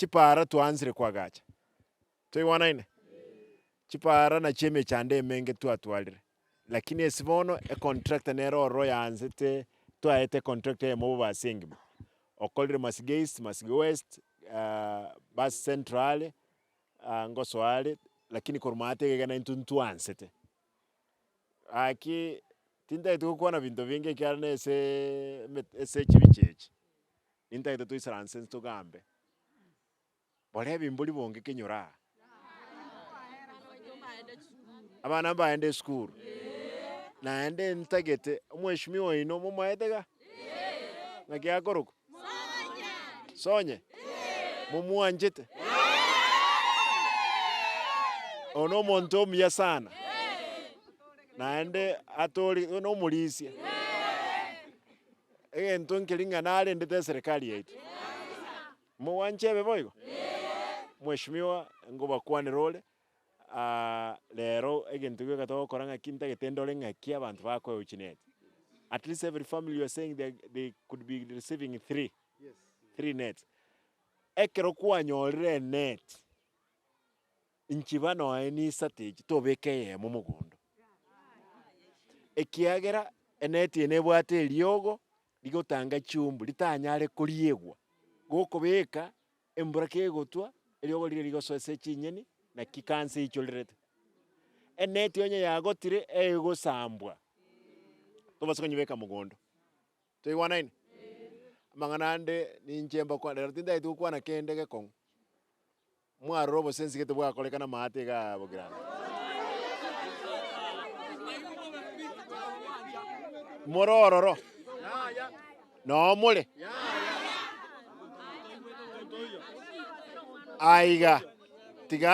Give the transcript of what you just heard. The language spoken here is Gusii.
Chipaara twaansire koagacha. Toigwanaine? Chipaara nachio emechando emenge twatwarire, lakini ase bono econtractor nere ororo yaansete twaete econtractor eyemo bobe ase engima. Okorire Masige East, Masige West, Bus Central, ngosoa are, lakini korwa maate iga iga naintwe ntwaansete. Gaki tintagete gokwana binto binge ekiagera na ase ase echibicha echi, nintagete toisaranse inse togambe. Boria ebimbori bonge kenyoro aa. Abana mbaende esukuru. Naende ntagete omweshimiwa oino momoete iga? Ng'aki akorokwa? Sonye? Momwanchete? Oyo na omonto omuya sana. Naende atori oyo na omorisia. Egento nkeri ng'a narendete eserekari yaito. Mogwancha ebe boigo? Mweshimiwa, ngobakwanera ore, rero egento gioka togokora ng'aki ntagete ndore ng'aki abanto bakoegwa chineti. At least every family you are saying they, they could be receiving three, three nets. Ekero kwanyorire enet, Inchiba noe nisato echi tobeke eyemo mogondo, ekiagera eneti eye nebwate eriogo rigotanga chiumbu ritanyare koriegwa, gokobeka embura kegotwa eriogo riria rigosoa ase chinyeni naki kansa eichorerete. Eneti onye yagotire egosambwa, tobasa konyebeka mogondo. Toigwanaine? Amang'ana ande ninche mbakwane, rero tintageti gokwana kende gekong'u. Mwarora obosensi gete bwakorekana amaate iga bogirana. More ororo? Noo more? Aiga tiga.